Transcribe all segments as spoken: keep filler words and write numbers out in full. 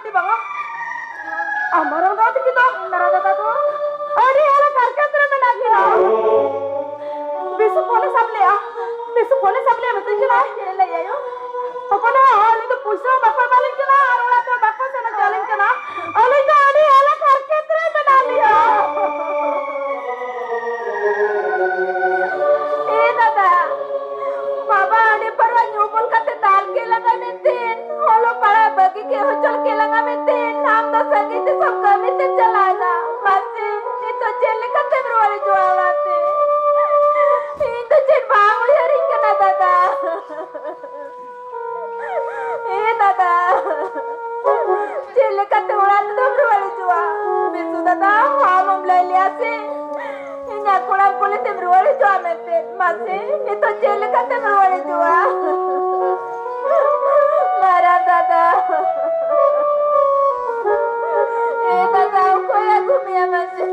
ᱵᱟᱝᱟ, ᱟᱢ ᱢᱟᱨᱟᱝ ᱫᱟᱫᱟ ᱛᱟᱹᱠᱤᱱ ᱫᱚ, ᱢᱟᱨᱟᱝ ᱫᱟᱫᱟ ᱫᱚ ᱟᱹᱰᱤ ᱦᱟᱞᱟᱠ ᱦᱟᱨᱠᱮᱛ ᱨᱮ ᱢᱮᱱᱟᱜ ᱠᱤᱱᱟ᱾ ᱵᱤᱥᱩ ᱯᱷᱳᱱᱮ ᱥᱟᱵ ᱞᱮᱜᱼᱟ, ᱵᱤᱥᱩ ᱯᱷᱳᱱᱮ ᱥᱟᱵ ᱞᱮᱜᱼᱟ, ᱢᱮᱛᱟᱹᱧ ᱠᱟᱱᱟᱭ, ᱪᱮᱫ ᱮ ᱞᱟᱹᱭᱟ ᱭᱳ? ᱦᱚᱯᱚᱱ ᱦᱚᱸ ᱟᱹᱞᱤᱧ ᱫᱚ ᱯᱩᱭᱥᱟᱹ ᱦᱚᱸ ᱵᱟᱠᱚ ᱮᱢᱟᱞᱤᱧ ᱠᱟᱱᱟ ᱟᱨ ᱚᱲᱟᱜ ᱛᱮ ᱵᱟᱠᱚ ᱥᱮᱱ ᱦᱚᱪᱚᱣᱟᱞᱤᱧ ᱠᱟᱱᱟ᱾ ᱟᱹᱞᱤᱧ ᱫᱚ ᱟᱹᱰᱤ ᱦᱟᱞᱟᱠ ᱦᱟᱨᱠᱮᱛ ᱨᱮ ᱢᱮᱱᱟᱜ ᱞᱤᱧᱟ᱾ ᱮ ᱫᱟᱫᱟ, ᱵᱟᱵᱟ ᱦᱟᱺᱰᱤ ᱯᱟᱹᱨᱣᱟᱹ ᱧᱩ ᱵᱩᱞ ᱠᱟᱛᱮ ᱫᱟᱞ ᱠᱮᱫ ᱞᱟᱝᱟ ᱢᱮᱱᱛᱮ, ᱚᱞᱚᱜ ᱯᱟᱲᱦᱟᱜ ᱵᱟᱹᱜᱤ ᱠᱮᱫ ᱦᱚᱪᱚ ᱠᱮᱫ ᱞᱟᱝᱟ ᱢᱮᱱᱛᱮ, ᱟᱢ ᱫᱚ ᱥᱟᱺᱜᱤᱧ ᱫᱤᱥᱚᱢ ᱠᱟᱹᱢᱤ ᱛᱮᱢ ᱪᱟᱞᱟᱣ ᱮᱱᱟ᱾ ᱢᱟᱥᱮ, ᱱᱤᱛᱚᱜ ᱪᱮᱫ ᱞᱮᱠᱟᱛᱮᱢ ᱨᱩᱣᱟᱹᱲ ᱦᱤᱡᱩᱜᱼᱟ ᱚᱲᱟᱜ ᱛᱮ? ᱤᱧ ᱫᱚ ᱪᱮᱫ ᱵᱟᱝ ᱩᱭᱦᱟᱹᱨᱤᱧ ᱠᱟᱱᱟ ᱫᱟᱫᱟ᱾ ᱮ ᱫᱟᱫᱟ, ᱪᱮᱫ ᱞᱮᱠᱟᱛᱮ ᱚᱲᱟᱜ ᱛᱮᱫᱚᱢ ᱨᱩᱣᱟᱹᱲ ᱦᱤᱡᱩᱜᱼᱟ? ᱵᱤᱥᱩ ᱫᱟᱫᱟ, ᱟᱢᱮᱢ ᱞᱟᱹᱭ ᱞᱮᱭᱟ ᱥᱮ, ᱤᱧᱟᱜ ᱠᱚᱲᱟᱢ ᱠᱩᱞᱦᱤ ᱛᱮᱢ ᱨᱩᱣᱟᱹᱲ ᱦᱤᱡᱩᱜᱼᱟ ᱢᱮᱱᱛᱮ᱾ ᱢᱟᱥᱮ, ᱱᱤᱛᱚᱜ ᱪᱮᱫ ᱞᱮᱠᱟᱛᱮᱢ ᱨᱩᱣᱟᱹᱲ ᱦᱤᱡᱩᱜᱼᱟ? ᱢᱟᱨᱟᱝ ᱫᱟᱫᱟ, ᱮ ᱫᱟᱫᱟ, ᱚᱠᱚᱭ ᱟᱹᱜᱩ ᱢᱮᱭᱟ ᱢᱟᱥᱮ?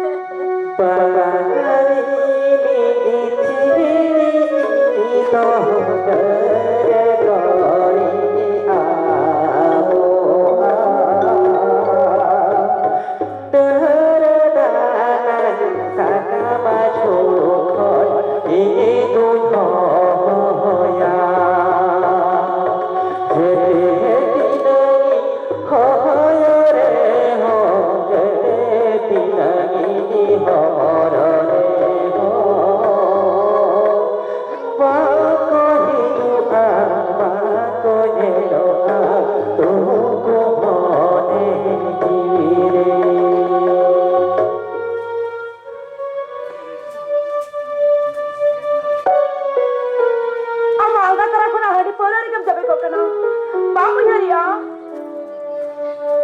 ᱟᱢ ᱟᱞᱜᱟ ᱛᱟᱨᱟ ᱠᱷᱚᱱᱟᱜ ᱦᱟᱺᱰᱤ ᱯᱟᱹᱣᱨᱟᱹ ᱨᱮᱜᱮᱢ ᱡᱚᱵᱮ ᱠᱚᱜ ᱠᱟᱱᱟ᱾ ᱵᱟᱢ ᱩᱭᱦᱟᱹᱨᱮᱜᱼᱟ,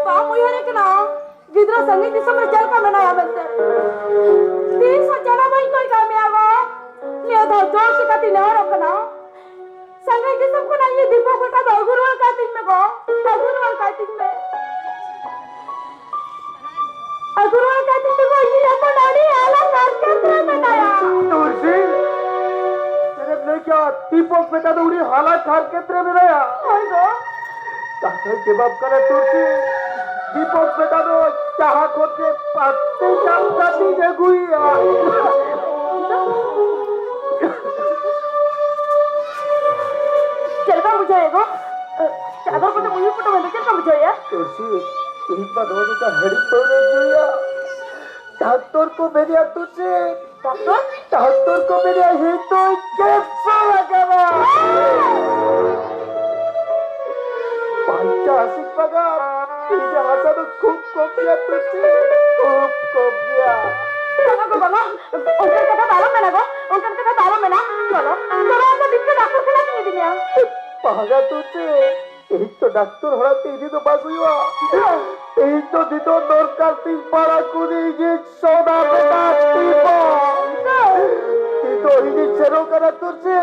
ᱵᱟᱢ ᱩᱭᱦᱟᱹᱨᱮ ᱠᱟᱱᱟ ᱜᱤᱫᱽᱨᱟᱹ ᱥᱟᱺᱜᱤᱧ ᱫᱤᱥᱚᱢ ᱨᱮ ᱪᱮᱫ ᱞᱮᱠᱟ ᱢᱮᱱᱟᱭᱟ ᱢᱮᱱᱛᱮ᱾ ᱛᱤᱥ ᱦᱚᱸ ᱡᱟᱱᱟᱢ ᱵᱟᱹᱧ ᱠᱚᱭ ᱠᱟᱜ ᱢᱮᱭᱟ ᱜᱚ᱾ ᱱᱤᱭᱟᱹ ᱫᱷᱟᱣ ᱡᱳᱨ ᱪᱤᱠᱟᱹᱛᱮ ᱱᱮᱦᱚᱨᱚᱜ ᱠᱟᱱᱟ᱾ ᱥᱟᱺᱜᱤᱧ ᱫᱤᱥᱚᱢ ᱠᱷᱚᱱᱟᱜ ᱤᱧ ᱫᱤᱯᱚᱠ ᱵᱮᱴᱟ ᱫᱚ ᱟᱹᱜᱩ ᱨᱩᱣᱟᱹᱲ ᱠᱟᱭ ᱛᱤᱧ ᱢᱮ ᱜᱚ, ᱟᱹᱜᱩ ᱨᱩᱣᱟᱹᱲ ᱠᱟᱭ ᱛᱤᱧ ᱢᱮ, ᱟᱹᱜᱩ ᱨᱩᱣᱟᱹᱲ ᱠᱟᱭ ᱛᱤᱧ ᱢᱮ ᱜᱚ, ᱤᱧ ᱦᱚᱯᱚᱱ ᱟᱹᱰᱤ ᱦᱟᱞᱟᱛ ᱦᱟᱨᱠᱮᱛ ᱨᱮ ᱢᱮᱱᱟᱭᱟ᱾ ᱛᱩᱞᱥᱤ, ᱪᱮᱫ ᱮᱢ ᱞᱟᱹᱭ ᱠᱮᱫᱟ? ᱫᱤᱯᱚᱠ ᱵᱮᱴᱟ ᱫᱚ ᱟᱹᱰᱤ ᱦᱟᱞᱟᱛ ᱦᱟᱨᱠᱮᱛ ᱨᱮ ᱢᱮᱱᱟᱭᱟ? ᱦᱳᱭ ᱜᱚ᱾ ᱠᱟᱛᱷᱟᱭ ᱡᱚᱵᱟᱵ ᱠᱟᱱᱟ ᱛᱩᱞᱥᱤ᱾ ᱫᱤᱯᱚᱠ ᱵᱮᱴᱟ ᱫᱚ ᱡᱟᱦᱟᱸ ᱠᱷᱚᱱ ᱜᱮ ᱯᱟᱛᱮ ᱧᱟᱢ ᱠᱟᱛᱮᱧ ᱟᱹᱜᱩᱭᱟ᱾ ᱪᱮᱫ ᱞᱮᱠᱟᱢ ᱵᱩᱡᱷᱟᱹᱣᱮᱫ ᱜᱚ? ᱪᱟᱫᱚᱨ ᱠᱚᱛᱮ ᱩᱭᱩ ᱯᱚᱴᱚᱢ ᱮᱱ ᱫᱚ ᱪᱮᱫ ᱞᱮᱠᱟᱢ ᱵᱩᱡᱷᱟᱹᱣᱮᱫᱼᱟ? ᱛᱩᱞᱥᱤ, ᱤᱧ ᱢᱟ ᱫᱚᱢᱮ ᱢᱤᱫᱴᱟᱝ ᱦᱟᱺᱰᱤ ᱯᱟᱹᱣᱨᱟᱹᱧ ᱧᱩᱭᱟ᱾ ᱰᱟᱠᱛᱚᱨ ᱠᱚ ᱢᱮᱱᱮᱫᱼᱟ ᱛᱩᱞᱥᱤ, ᱰᱟᱠᱛᱚᱨ? ᱰᱟᱠᱛᱚᱨ ᱠᱚ ᱢᱮᱱᱮᱫᱼᱟ ᱦᱤᱛᱚᱭ ᱠᱮᱱᱥᱟᱨ ᱟᱠᱟᱱᱟ᱾ ᱯᱟᱧᱪᱟ ᱟᱥᱤᱠ ᱵᱟᱜᱟᱱ, ᱤᱧᱟᱹᱜ ᱦᱟᱥᱟ ᱫᱚ ᱠᱷᱩᱵ ᱠᱚᱢ ᱜᱮᱭᱟ ᱛᱩᱞᱥᱤ, ᱠᱷᱩᱵ ᱠᱚᱢ ᱜᱮᱭᱟ᱾ ᱵᱟᱝᱟ ᱜᱚ, ᱵᱟᱝᱟ᱾ ᱚᱱᱠᱟᱱ ᱠᱟᱛᱷᱟ ᱫᱚ ᱟᱞᱚᱢ ᱢᱮᱱᱟ ᱜᱚ, ᱚᱱᱠᱟᱱ ᱠᱟᱛᱷᱟ ᱫᱚ ᱟᱞᱚᱢ ᱢᱮᱱᱟ᱾ ᱪᱚᱞᱚ, ᱪᱚᱞᱚ, ᱟᱢ ᱫᱚ ᱱᱤᱛ ᱜᱮ ᱰᱟᱠᱛᱚᱨ ᱠᱷᱟᱱᱟ ᱤᱧ ᱤᱫᱤ ᱢᱮᱭᱟ᱾ ᱵᱟᱝᱟ ᱛᱩᱞᱥᱤ, ᱛᱮᱦᱮᱧ ᱫᱚ ᱰᱟᱠᱛᱚᱨ ᱦᱚᱲᱟᱜ ᱛᱮ ᱤᱫᱤ ᱫᱚ ᱵᱟᱝ ᱦᱩᱭᱩᱜᱼᱟ᱾ ᱛᱮᱦᱮᱧ ᱫᱚ ᱱᱤᱛᱚᱜ ᱫᱚᱨᱠᱟᱨ ᱛᱤᱧ ᱯᱟᱲᱟ ᱠᱩᱲᱤ ᱜᱮ ᱥᱚᱫᱟ ᱵᱮᱴᱟ ᱴᱤᱯᱚ᱾ ᱱᱤᱛᱚᱜ ᱤᱧᱤᱧ ᱥᱮᱱᱚᱜ ᱠᱟᱱᱟ ᱛᱩᱞᱥᱤ᱾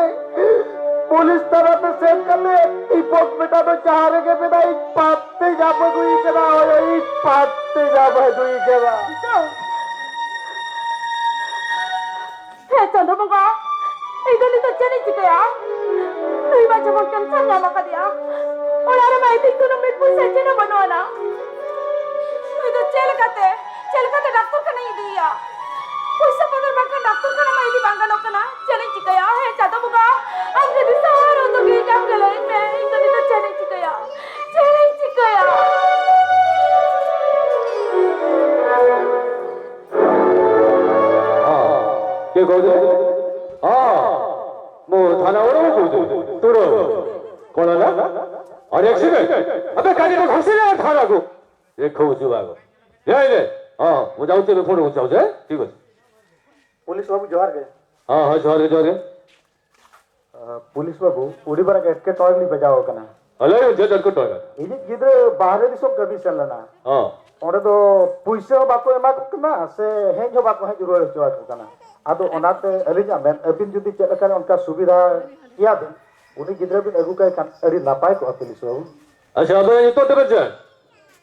ᱯᱩᱞᱤᱥ ᱛᱟᱞᱟ ᱛᱮ ᱥᱮᱱ ᱠᱟᱛᱮ ᱴᱤᱯᱚᱠ ᱵᱮᱴᱟ ᱫᱚ ᱡᱟᱦᱟᱸ ᱨᱮᱜᱮ ᱢᱮᱱᱟᱭ ᱯᱟᱛᱛᱮ ᱧᱟᱢ ᱟᱹᱜᱩᱭ ᱠᱟᱱᱟ᱾ ᱦᱳᱭ, ᱤᱧ ᱯᱟᱛᱛᱮ ᱧᱟᱢ ᱟᱹᱜᱩᱭ ᱠᱟᱱᱟ᱾ ᱦᱮ ᱪᱟᱸᱫᱳ ᱵᱚᱸᱜᱟ, ᱤᱧ ᱫᱚ ᱱᱤᱛᱚᱜ ᱪᱮᱫ ᱤᱧ ᱪᱤᱠᱟᱹᱭᱟ? ᱱᱩᱭ ᱢᱟ ᱡᱮᱢᱚᱱ ᱠᱮᱱᱥᱟᱨ ᱧᱟᱢ ᱟᱠᱟᱫᱮᱭᱟ, ᱚᱲᱟᱜ ᱨᱮᱢᱟ ᱤᱧ ᱴᱷᱮᱱ ᱠᱳᱱᱳ ᱢᱤᱫ ᱯᱚᱭᱥᱟ ᱪᱮᱫ ᱦᱚᱸ ᱵᱟᱹᱱᱩᱜ ᱟᱱᱟ᱾ ᱱᱩᱭ ᱫᱚ ᱪᱮᱫ ᱞᱮᱠᱟᱛᱮ, ᱪᱮᱫ ᱞᱮᱠᱟᱛᱮ ᱰᱟᱠᱛᱚᱨ ᱠᱷᱟᱱᱟᱧ ᱤᱫᱤᱭᱮᱭᱟ? ᱯᱚᱭᱥᱟ ᱵᱚᱫᱚᱞ ᱵᱟᱝᱠᱷᱟᱱ ᱰᱟᱠᱛᱚᱨ ᱠᱷᱟᱱᱟ ᱢᱟ ᱤᱫᱤ ᱵᱟᱝ ᱜᱟᱱᱚᱜ ᱠᱟᱱᱟ᱾ ᱪᱮᱫ ᱤᱧ ᱪᱤᱠᱟᱹᱭᱟ? ᱦᱮ ᱪᱟᱸᱫᱳ ᱵᱚᱸᱜᱟ, ᱟᱢ ᱡᱩᱫᱤ ᱥᱟᱦᱟᱨ ᱩᱫᱩᱜ ᱤᱧ ᱧᱟᱢ ᱜᱮᱞᱮ ᱤᱧ ᱢᱮ, ᱤᱧ ᱫᱚ ᱱᱤᱛᱚᱜ ᱪᱮᱫ ᱤᱧ ᱪᱤᱠᱟᱹᱭᱟ? ᱪᱮᱫ ᱤᱧ ᱪᱤᱠᱟᱹᱭᱟ? ᱦᱮᱸ, ᱠᱮ ᱠᱚ ᱫᱮ? ᱦᱮᱸ, ᱢᱩ ᱛᱷᱟᱱᱟ ᱚᱲᱟᱜ ᱠᱚ ᱫᱮ? ᱛᱩᱨᱟᱹ᱾ ᱠᱚᱲᱟ ᱞᱟ? ᱟᱨ ᱮᱠᱥᱤᱰᱮᱱᱴ? ᱟᱵᱮ ᱠᱟᱡᱮ ᱫᱚ ᱜᱷᱟᱥᱤ ᱞᱮ ᱛᱷᱟᱱᱟ ᱠᱚ᱾ ᱮ ᱠᱷᱩᱵ ᱡᱩᱵᱟ ᱠᱚ᱾ ᱡᱟᱭ ᱞᱮ᱾ ᱦᱮᱸ, ᱢᱩ ᱡᱟᱣ ᱛᱮ ᱯᱷᱳᱱ ᱠᱚ ᱡᱟᱣ ᱡᱮ᱾ ᱴᱷᱤᱠ ᱟᱪᱷᱮ᱾ ᱯᱩᱞᱤᱥ ᱵᱟᱹᱵᱩ, ᱡᱚᱦᱟᱨ ᱜᱮ᱾ ᱦᱮᱸ, ᱦᱮᱸ, ᱡᱚᱦᱟᱨ ᱜᱮ, ᱡᱚᱦᱟᱨ ᱜᱮ᱾ ᱟᱸ, ᱯᱩᱞᱤᱥ ᱵᱟᱹᱵᱩ, ᱟᱹᱰᱤ ᱢᱟᱨᱟᱝ ᱮᱴᱠᱮᱴᱚᱬᱮ ᱨᱮᱞᱤᱧ ᱵᱟᱡᱟᱣ ᱟᱠᱟᱱᱟ᱾ ᱦᱮᱞᱳ, ᱪᱮᱫ ᱮᱴᱠᱮᱴᱚᱬᱮ? ᱤᱧᱤᱡ ᱜᱤᱫᱽᱨᱟᱹ ᱵᱟᱦᱨᱮ ᱫᱤᱥᱚᱢ ᱠᱟᱹᱢᱤ ᱥᱮᱱ ᱞᱮᱱᱟ᱾ ᱦᱮᱸ᱾ ᱚᱸᱰᱮ ᱫᱚ ᱯᱩᱭᱥᱟᱹ ᱦᱚᱸ ᱵᱟᱠᱚ ᱮᱢᱟ ᱠᱚ ᱠᱟᱱᱟ, ᱥᱮ ᱦᱮᱡ ᱦᱚᱸ ᱵᱟᱠᱚ ᱦᱮᱡ ᱨᱩᱣᱟᱹᱲ ᱦᱚᱪᱚ ᱟᱠᱚ ᱠᱟᱱᱟ᱾ ᱟᱫᱚ ᱚᱱᱟᱛᱮ ᱟᱹᱞᱤᱧᱟᱜ ᱢᱮᱱ, ᱟᱹᱵᱤᱱ ᱡᱩᱫᱤ ᱪᱮᱫ ᱞᱮᱠᱟ ᱚᱱᱠᱟ ᱥᱩᱵᱤᱫᱷᱟ ᱠᱮᱭᱟ ᱵᱤᱱ, ᱩᱱᱤ ᱜᱤᱫᱽᱨᱟᱹ ᱵᱤᱱ ᱟᱹᱜᱩ ᱠᱟᱭ ᱠᱷᱟᱱ ᱟᱹᱰᱤ ᱱᱟᱯᱟᱭ ᱠᱚᱜᱼᱟ, ᱯᱩᱞᱤᱥ ᱵᱟᱹᱵᱩ᱾ ᱟᱪᱪᱷᱟ, ᱟᱵᱮᱱᱟᱜ ᱧᱩᱛᱩᱢ ᱛᱟᱵᱮᱱ ᱪᱮᱫ?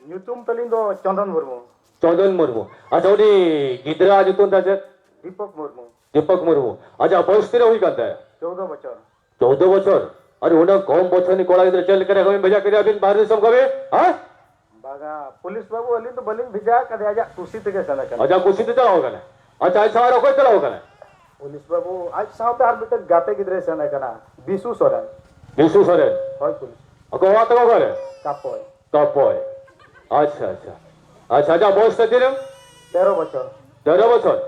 ᱧᱩᱛᱩᱢ ᱛᱟᱹᱞᱤᱧ ᱫᱚ ᱪᱚᱱᱫᱚᱱ ᱢᱩᱨᱢᱩ᱾ ᱪᱚᱱᱫᱚᱱ ᱢᱩᱨᱢᱩ᱾ ᱟᱪᱪᱷᱟ, ᱩᱱᱤ ᱜᱤᱫᱽᱨᱟᱹ ᱧᱩᱛᱩᱢ ᱛᱟᱭ ᱪᱮᱫ? ᱫᱤᱯᱚᱠ ᱢᱩᱨᱢᱩ᱾ ᱫᱤᱯᱚᱠ ᱢᱩᱨᱢᱩ᱾ ᱟᱪᱪᱷᱟ, ᱵᱚᱭᱚᱥ ᱛᱤᱱᱟᱹᱜ ᱦᱩᱭ ᱠᱟᱱ ᱛᱟᱭᱟ? ᱪᱳᱫᱚ ᱵᱚᱪᱷᱚᱨ᱾ ᱪᱳᱫᱚ ᱵᱚᱪᱷᱚᱨ? ᱟᱨ ᱩᱱᱟᱹᱜ ᱠᱚᱢ ᱵᱚᱪᱷᱚᱨ ᱨᱤᱱᱤᱡ ᱠᱚᱲᱟ ᱜᱤᱫᱽᱨᱟᱹ ᱪᱮᱫ ᱞᱮᱠᱟᱨᱮ ᱠᱟᱹᱢᱤ ᱵᱷᱮᱡᱟ ᱠᱮᱫᱮᱭᱟ ᱵᱤᱱ ᱵᱟᱦᱨᱮ ᱫᱤᱥᱚᱢ ᱠᱟᱹᱢᱤ? ᱦᱮᱸ? ᱵᱟᱝᱟ, ᱯᱩᱞᱤᱥ ᱵᱟᱹᱵᱩ, ᱟᱹᱞᱤᱧ ᱫᱚ ᱵᱟᱹᱞᱤᱧ ᱵᱷᱮᱡᱟ ᱟᱠᱟᱫᱮᱭᱟ, ᱟᱡᱟᱜ ᱠᱩᱥᱤ ᱛᱮᱜᱮ ᱥᱮᱱ ᱟᱠᱟᱱᱟ᱾ ᱟᱡᱟᱜ ᱠᱩᱥᱤ ᱛᱮ ᱪᱟᱞᱟᱣ ᱟᱠᱟᱱᱟ᱾ ᱟᱪᱪᱷᱟ, ᱟᱡ ᱥᱟᱶ ᱟᱨ ᱚᱠᱚᱭ ᱪᱟᱞᱟᱣ ᱟᱠᱟᱱᱟ? ᱯᱩᱞᱤᱥ ᱵᱟᱹᱵᱩ, ᱟᱡ ᱥᱟᱶᱛᱮ ᱟᱨ ᱢᱤᱫᱴᱮᱱ ᱜᱟᱛᱮ ᱜᱤᱫᱽᱨᱟᱹᱭ ᱥᱮᱱ ᱟᱠᱟᱱᱟ, ᱵᱤᱥᱩ ᱥᱚᱨᱮᱱ᱾ ᱵᱤᱥᱩ ᱥᱚᱨᱮᱱ? ᱦᱳᱭ, ᱯᱩᱞᱤᱥ᱾ ᱟᱠᱚ ᱚᱲᱟᱜ ᱛᱟᱠᱚ ᱚᱠᱟᱨᱮ? ᱠᱟᱯᱚᱭ᱾ ᱠᱟᱯᱚᱭ᱾ ᱟᱪᱪᱷᱟ, ᱟᱪᱪᱷᱟ᱾ ᱟᱪᱪᱷᱟ, ᱟᱡᱟᱜ ᱵᱚᱭᱚᱥ ᱫᱚ ᱛᱤᱱᱟᱹᱜ? ᱛᱮᱨᱚ ᱵᱚᱪᱷᱚᱨ᱾ ᱛᱮᱨᱚ ᱵᱚᱪᱷᱚᱨ?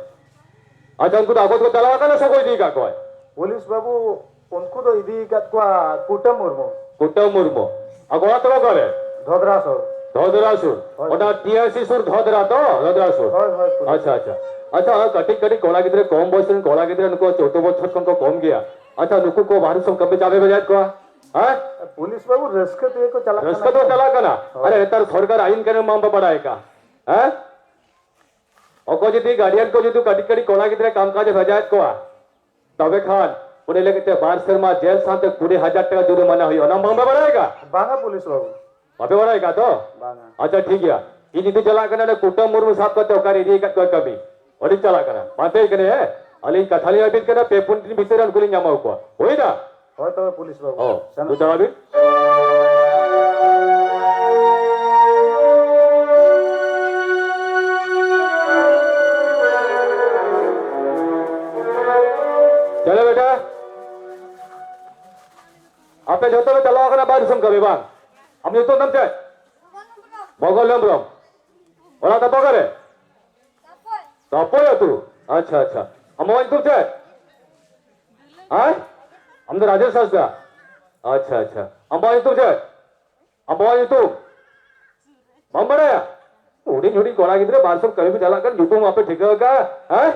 ᱟᱪᱪᱷᱟ, ᱩᱱᱠᱩ ᱫᱚ ᱟᱠᱚ ᱛᱮᱠᱚ ᱪᱟᱞᱟᱣ ᱟᱠᱟᱱᱟ ᱥᱮ ᱚᱠᱚᱭ ᱤᱫᱤ ᱟᱠᱟᱫ ᱠᱚᱣᱟᱭ? ᱯᱩᱞᱤᱥ ᱵᱟᱹᱵᱩ, ᱩᱱᱠᱩ ᱫᱚ ᱤᱫᱤ ᱟᱠᱟᱫ ᱠᱚᱣᱟ ᱠᱩᱴᱟᱹᱢ ᱢᱩᱨᱢᱩ᱾ ᱠᱩᱴᱟᱹᱢ ᱢᱩᱨᱢᱩ᱾ ᱟᱠᱚ ᱚᱲᱟᱜ ᱛᱟᱠᱚ ᱚᱠᱟᱨᱮ? ᱫᱷᱚᱫᱽᱨᱟ ᱥᱩᱨ᱾ ᱫᱷᱚᱫᱽᱨᱟ ᱥᱩᱨ? ᱦᱳᱭ᱾ ᱚᱱᱟ ᱴᱤ ᱟᱭ ᱥᱤ ᱥᱩᱨ ᱫᱷᱚᱫᱽᱨᱟ ᱛᱚ? ᱫᱷᱚᱫᱽᱨᱟ ᱥᱩᱨ᱾ ᱦᱳᱭ, ᱦᱳᱭ, ᱯᱩᱞᱤᱥ᱾ ᱟᱪᱪᱷᱟ, ᱟᱪᱪᱷᱟ᱾ ᱟᱪᱪᱷᱟ, ᱠᱟᱹᱴᱤᱡ ᱠᱟᱹᱴᱤᱡ ᱠᱚᱲᱟ ᱜᱤᱫᱽᱨᱟᱹ, ᱠᱚᱢ ᱵᱚᱭᱚᱥ ᱨᱮᱱ ᱠᱚᱲᱟ ᱜᱤᱫᱽᱨᱟᱹ, ᱱᱩᱠᱩ ᱪᱳᱫᱽᱫᱳ ᱵᱚᱪᱷᱚᱨ ᱠᱷᱚᱱ ᱠᱚ ᱠᱚᱢ ᱜᱮᱭᱟ᱾ ᱟᱪᱪᱷᱟ, ᱱᱩᱠᱩ ᱠᱚ ᱵᱟᱦᱨᱮ ᱫᱤᱥᱚᱢ ᱠᱟᱹᱢᱤ ᱪᱟᱞᱟᱣ ᱵᱷᱮᱡᱟᱭᱮᱫ ᱠᱚᱣᱟ? ᱦᱮᱸ? ᱯᱩᱞᱤᱥ ᱵᱟᱹᱵᱩ, ᱨᱟᱹᱥᱠᱟᱹ ᱛᱮᱜᱮ ᱠᱚ ᱪᱟᱞᱟᱜ ᱨᱟᱹᱥᱠᱟᱹ ᱠᱟᱱᱟ ᱛᱮᱠᱚ ᱛᱚ᱾ ᱪᱟᱞᱟᱜ ᱠᱟᱱᱟ? ᱦᱳᱭ᱾ ᱟᱨᱮ, ᱱᱮᱛᱟᱨ ᱥᱚᱨᱠᱟᱨ ᱟᱭᱤᱱ ᱠᱟᱹᱱᱩᱱ ᱢᱟ ᱵᱟᱢ ᱵᱟᱲᱟᱭ ᱠᱟᱜ᱾ ᱦᱮᱸ? ᱚᱠᱚᱭ ᱡᱩᱫᱤ ᱜᱟᱨᱰᱤᱭᱟᱱ ᱠᱚ ᱡᱩᱫᱤ ᱠᱟᱹᱴᱤᱡ ᱠᱟᱹᱴᱤᱡ ᱠᱚᱲᱟ ᱜᱤᱫᱽᱨᱟᱹ ᱠᱟᱢ ᱠᱟᱡᱮ ᱵᱷᱮᱡᱟᱭᱮᱫ ᱠᱚᱣᱟ, ᱛᱚᱵᱮ ᱠᱷᱟᱱ ᱩᱱᱤ ᱞᱟᱹᱜᱤᱫ ᱛᱮ ᱵᱟᱨ ᱥᱮᱨᱢᱟ ᱡᱮᱞ ᱥᱟᱶᱛᱮ ᱠᱩᱲᱤ ᱦᱟᱡᱟᱨ ᱴᱟᱠᱟ ᱡᱩᱨᱤᱢᱟᱱᱟ ᱦᱩᱭᱩᱜᱼᱟ᱾ ᱚᱱᱟ ᱵᱟᱝ ᱯᱮ ᱵᱟᱲᱟᱭ ᱠᱟᱜ? ᱵᱟᱝᱟ ᱯᱩᱞᱤᱥ ᱵᱟᱹᱵᱩ᱾ ᱵᱟᱯᱮ ᱵᱟᱲᱟᱭ ᱠᱟᱜ ᱛᱚ? ᱵᱟᱝᱟ᱾ ᱟᱪᱪᱷᱟ, ᱴᱷᱤᱠ ᱜᱮᱭᱟ᱾ ᱤᱧ ᱡᱩᱫᱤ ᱪᱟᱞᱟᱜ ᱠᱟᱱᱟ, ᱚᱸᱰᱮ ᱠᱩᱴᱟᱹᱢ ᱢᱩᱨᱢᱩ ᱥᱟᱵ ᱠᱟᱛᱮ ᱚᱠᱟᱨᱮ ᱤᱫᱤ ᱟᱠᱟᱫ ᱠᱚᱣᱟ ᱠᱟᱹᱢᱤ? ᱚᱸᱰᱮᱧ ᱪᱟᱞᱟᱜ ᱠᱟᱱᱟ᱾ ᱯᱟᱱᱛᱮᱭ ᱠᱟᱹᱱᱟᱹᱧ, ᱦᱮᱸ? ᱟᱹᱞᱤᱧ ᱠᱟᱛᱷᱟ ᱞᱤᱧ ᱦᱟᱹᱯᱤᱫ ᱠᱟᱱᱟ, ᱯᱮ ᱯᱩᱱ ᱫᱤᱱ ᱵᱷᱤᱛᱤᱨ ᱨᱮ ᱩᱱᱠᱩ ᱞᱤᱧ ᱧᱟᱢ ᱠᱚᱣᱟ᱾ ᱦᱩᱭᱱᱟ? ᱦᱳᱭ ᱛᱚᱵᱮ ᱯᱩᱞᱤᱥ ᱵᱟᱹᱵᱩ᱾ ᱚ, ᱥᱮᱱᱚᱜ ᱫᱩ ᱪᱟᱞᱟᱜ ᱵᱤᱱ᱾ ᱪᱚᱞᱚ ᱵᱮᱴᱟ᱾ ᱟᱯᱮ ᱡᱷᱚᱛᱚ ᱯᱮ ᱪᱟᱞᱟᱣ ᱠᱟᱱᱟ ᱵᱟᱭᱨᱮ ᱫᱤᱥᱚᱢ ᱠᱟᱹᱢᱤ, ᱵᱟᱝ? ᱟᱢ ᱧᱩᱛᱩᱢ ᱛᱟᱢ ᱪᱮᱫ? ᱢᱚᱜᱚᱞ ᱦᱮᱢᱵᱨᱚᱢ᱾ ᱚᱲᱟᱜ ᱛᱟᱯᱮ ᱚᱠᱟᱨᱮ? ᱛᱟᱯᱚᱭ ᱟᱹᱛᱩ᱾ ᱟᱪᱪᱷᱟ, ᱟᱪᱪᱷᱟ᱾ ᱟᱢ ᱵᱟᱵᱟ ᱧᱩᱛᱩᱢ ᱪᱮᱫ? ᱦᱮᱸ? ᱟᱢ ᱫᱚ ᱨᱟᱡᱮᱥ ᱦᱟᱸᱥᱫᱟ? ᱟᱪᱪᱷᱟ, ᱟᱪᱪᱷᱟ᱾ ᱟᱢ ᱵᱟᱵᱟ ᱧᱩᱛᱩᱢ ᱪᱮᱫ? ᱟᱢ ᱵᱟᱵᱟ ᱧᱩᱛᱩᱢ? ᱵᱟᱢ ᱵᱟᱲᱟᱭᱟ? ᱦᱩᱰᱤᱧ ᱦᱩᱰᱤᱧ ᱠᱚᱲᱟ ᱜᱤᱫᱽᱨᱟᱹ ᱵᱟᱨ ᱥᱚᱢ ᱠᱟᱹᱢᱤ ᱠᱚ ᱪᱟᱞᱟᱜ ᱠᱟᱱ, ᱧᱩᱛᱩᱢ ᱵᱟᱯᱮ ᱴᱷᱤᱠᱟᱹ ᱟᱠᱟᱫᱼᱟ, ᱦᱮᱸ?